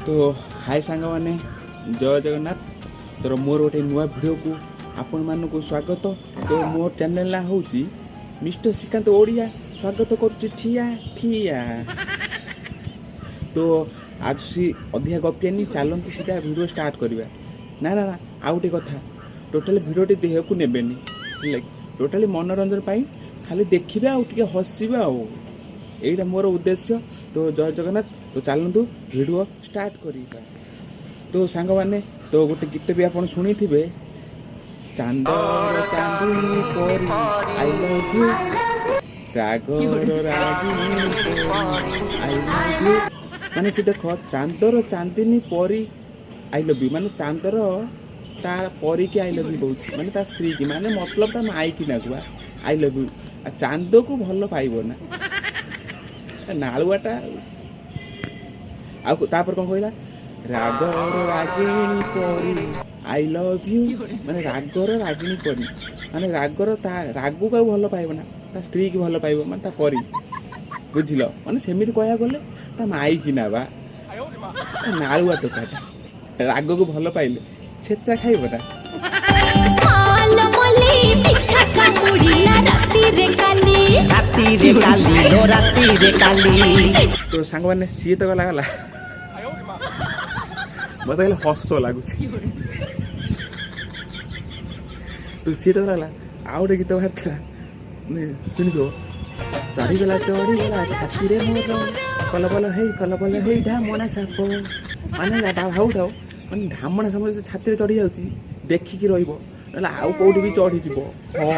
ତ ହାଏ ସାଙ୍ଗମାନେ, ଜୟ ଜଗନ୍ନାଥ। ତ ମୋର ଗୋଟେ ନୂଆ ଭିଡ଼ିଓକୁ ଆପଣମାନଙ୍କୁ ସ୍ୱାଗତ। ତ ମୋ ଚ୍ୟାନେଲ୍ ନାଁ ହେଉଛି ମିଷ୍ଟର ଶ୍ରୀକାନ୍ତ ଓଡ଼ିଆ। ସ୍ୱାଗତ କରୁଛି ଠିଆ ଠିଆ। ତ ଆଜି ଅଧିକା ଗପିଆନି, ଚାଲନ୍ତୁ ସିଧା ଭିଡ଼ିଓ ଷ୍ଟାର୍ଟ କରିବା। ନା ନା ନା, ଆଉ ଗୋଟେ କଥା, ଟୋଟାଲି ଭିଡ଼ିଓଟି ଦେହକୁ ନେବେନି, ହେଲା? ଟୋଟାଲି ମନୋରଞ୍ଜନ ପାଇଁ ଖାଲି ଦେଖିବେ ଆଉ ଟିକେ ହସିବେ, ଆଉ ଏଇଟା ମୋର ଉଦ୍ଦେଶ୍ୟ। ତ ଜୟ ଜଗନ୍ନାଥ। ତ ଚାଲନ୍ତୁ ଭିଡ଼ିଓ ଷ୍ଟାର୍ଟ କରିବା। ତ ସାଙ୍ଗମାନେ, ତ ଗୋଟେ ଗୀତ ବି ଆପଣ ଶୁଣିଥିବେ, ଚାନ୍ଦର ଚାନ୍ଦିନୀ ପରି I love you, ରାଗର ରାଗିଣୀ ପରି I love you. ମାନେ ସେ ଦେଖ, ଚାନ୍ଦର ଚାନ୍ଦିନୀ ପରି I love you, ମାନେ ଚାନ୍ଦର ତା ପରିକି I love you କହୁଛି, ମାନେ ତା ସ୍ତ୍ରୀକି, ମାନେ ମତଲବ ତା ମାଇକି ନା କୁହା I love you. ଆଉ ଚାନ୍ଦକୁ ଭଲ ପାଇବ ନା ନାଳୁଆଟା। ଆଉ ତାପରେ କ'ଣ କହିଲା? ରାଗର ରାଗିଣୀ ପରି I love you, ମାନେ ରାଗର ରାଗିଣୀ ପରି, ମାନେ ରାଗର ତା ରାଗକୁ ଆଉ ଭଲ ପାଇବ ନା, ତା ସ୍ତ୍ରୀକି ଭଲ ପାଇବ, ମାନେ ତା ପରି, ବୁଝିଲ? ମାନେ ସେମିତି କହିବାକୁ ଗଲେ ତା ମାଇକିନା ବା ନାଳୁଆ ଟୋକାଟା। ରାଗକୁ ଭଲ ପାଇଲେ ଛେଚା ଖାଇବ ନା। ମାଲ ମଲି ବିଛା କାମୁଡ଼ିଲା ରାତିରେ କାଲି। ରାତିରେ କାଲି ଲୋ, ରାତିରେ କାଲି। ତ ସାଙ୍ଗମାନେ, ସିଏ ତ ଗଲା ଗଲା, ମତେ ଖାଲି ହସ ଲାଗୁଛି। ତ ସିଏ ତ ଗଲା, ଆଉ ଗୋଟେ ଗୀତ ବାହାରିଥିଲା, ମାନେ ଶୁଣିଥିବ, ଚଢ଼ିଗଲା ଚଢ଼ିଗଲା ଛାତିରେ ମୋର କଲ ବଲ ହେଇ କଲ ବଲ ହେଇ ଢାମଣା ସାପ। ମାନେ ଭାବୁଥାଉ, ମାନେ ଢାମଣା ସାପ ଯଦି ଛାତିରେ ଚଢ଼ି ଯାଉଛି, ଦେଖିକି ରହିବ, ନହେଲେ ଆଉ କୋଉଠି ବି ଚଢ଼ିଯିବ। ହଁ।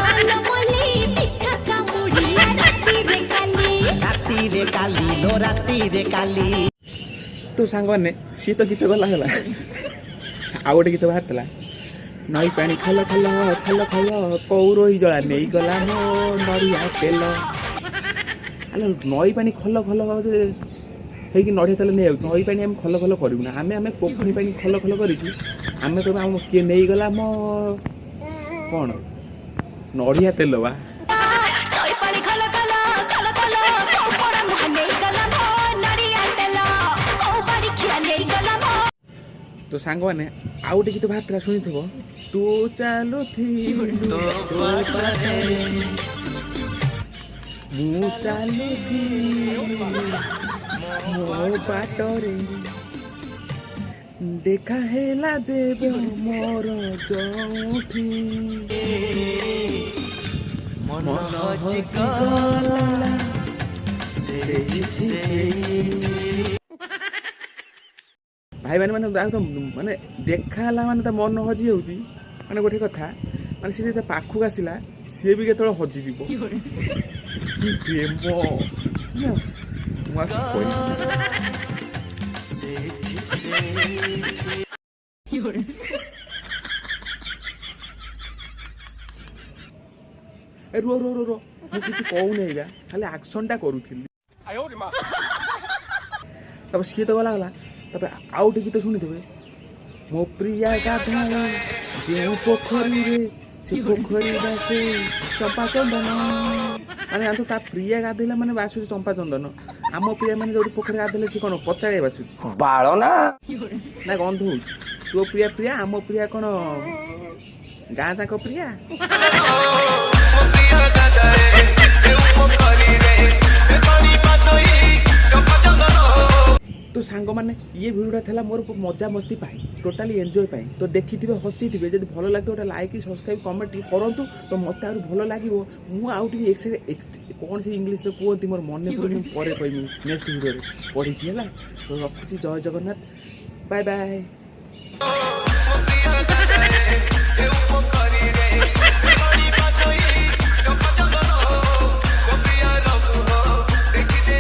ମାଲ ମଲି ବିଛା କାମୁଡ଼ିଲା ରାତିରେ କାଲି। ରାତିରେ କାଲି ଲୋ, ରାତିରେ କାଲି। ତ ସାଙ୍ଗମାନେ, ସିଏ ତ ଗୀତ ଗଲା ଗଲା, ଆଉ ଗୋଟେ ଗୀତ ବାହାରିଥିଲା, ନଈ ପାଣି ଖଲ ଖଲ ଖଲ ଖଲ କଉ ରୋହି ଜଳା ନେଇଗଲା ମୋ ନଡ଼ିଆ ତେଲ। ଆଲୋ, ନଈ ପାଣି ଖଲ ଖଲ ହେଇକି ନଡ଼ିଆ ତେଲ ନେଇଯାଉଛି। ନଈ ପାଣି ଆମେ ଖଲ ଖଲ କରିବୁ ନା, ଆମେ ପୋଖରୀ ପାଣି ଖଲ ଖଲ କରିକି ଆମେ କହିବୁ ଆମ କିଏ ନେଇଗଲା ମୋ କ'ଣ ନଡ଼ିଆ ତେଲ ବା। ନଈ ପାଣି ଖଲ ଖଲ ଖଲ ଖଲ କୋଉ ପୋଡ଼ା ମୁହାଁ ନେଇଗଲା ମୋ ନଡ଼ିଆ ତେଲ, କୋଉ ବାଡ଼ିଖିଆ ନେଇଗଲା ମୋ। ତ ସାଙ୍ଗମାନେ, ଆଉ ଗୋଟେ ଗୀତ ବାହାରିଥିଲା, ଶୁଣିଥିବ, ତୁ ଚାଲୁଥିଲୁ ତୋ ବାଟରେ, ମୁଁ ଚାଲୁଥିଲି ମୋ ବାଟରେ, ଦେଖା ହେଲା ଯେବେ ମୋର ଯୋଉଠି, ମନ ହଜିଗଲା ସେଇଠି ସେଇଠି। ଭାଇମାନେ, ମାନେ ଆଉ ତ ମାନେ ଦେଖା ହେଲା ମାନେ ତା ମନ ହଜି ଯାଉଛି। ମାନେ ଗୋଟେ କଥା, ମାନେ ସେ ଯେତେ ପାଖକୁ ଆସିଲା, ସିଏ ବି କେତେବେଳେ ହଜିଯିବ। କି ପ୍ରେମ ନା, ମୁଁ ଆଉ କିଛି କହିବି। ସେଇଠି ସେଇଠି। ଏ ରୁହ ରୁହ ରୁହ ରୁହ, ମୁଁ କିଛି କହୁନି ଏଇଟା, ଖାଲି ଆକ୍ସନଟା କରୁଥିଲି। ତାପରେ ସିଏ ତ ଗଲା ଗଲା, ତାପରେ ଆଉ ଗୋଟେ ଗୀତ ଶୁଣିଥିବେ, ମୋ ପ୍ରିୟା ଗାଧାଏ ଯେଉଁ ପୋଖରୀରେ, ସେ ପୋଖରୀ ବାସେ ଚମ୍ପା ଚନ୍ଦନ। ମାନେ ଜାଣିଥିବ, ତା ପ୍ରିୟା ଗାଧେଇଲା ମାନେ ବାସୁଛି ଚମ୍ପା ଚନ୍ଦନ। ଆମ ପ୍ରିୟା ମାନେ ଯୋଉଠି ପୋଖରୀ ଗାଧେଇଲେ ସେ କ'ଣ ପଚାଳିଆ ବାସୁଛି? ବାଳ ନା। ନା ଗନ୍ଧ ହଉଛି? ତୋ ପ୍ରିୟା ପ୍ରିୟା, ଆମ ପ୍ରିୟା କ'ଣ ଗାଁ ତାଙ୍କ ପ୍ରିୟା? ତ ସାଙ୍ଗମାନେ, ଇଏ ଭିଡ଼ିଓଟା ଥିଲା ମୋର ମଜା ମସ୍ତି ପାଇଁ, ଟୋଟାଲି ଏନ୍ଜୟ ପାଇଁ। ତ ଦେଖିଥିବେ, ହସିଥିବେ। ଯଦି ଭଲ ଲାଗିଥିବ, ଗୋଟେ ଲାଇକ୍, ସବସ୍କ୍ରାଇବ୍, କମେଣ୍ଟ ଟିକେ କରନ୍ତୁ, ତ ମୋତେ ଆହୁରି ଭଲ ଲାଗିବ। ମୁଁ ଆଉ ଟିକେ କ'ଣ ସେ ଇଂଲିଶରେ କୁହନ୍ତି, ମୋର ମନେ ପଡ଼ୁନି, ମୁଁ ପରେ କହିବି ନେକ୍ସଟ ଭିଡ଼ିଓରେ ପଢ଼ିକି। ହେଲା, ତ ରଖୁଛି, ଜୟ ଜଗନ୍ନାଥ, ବାଏ ବାଏ।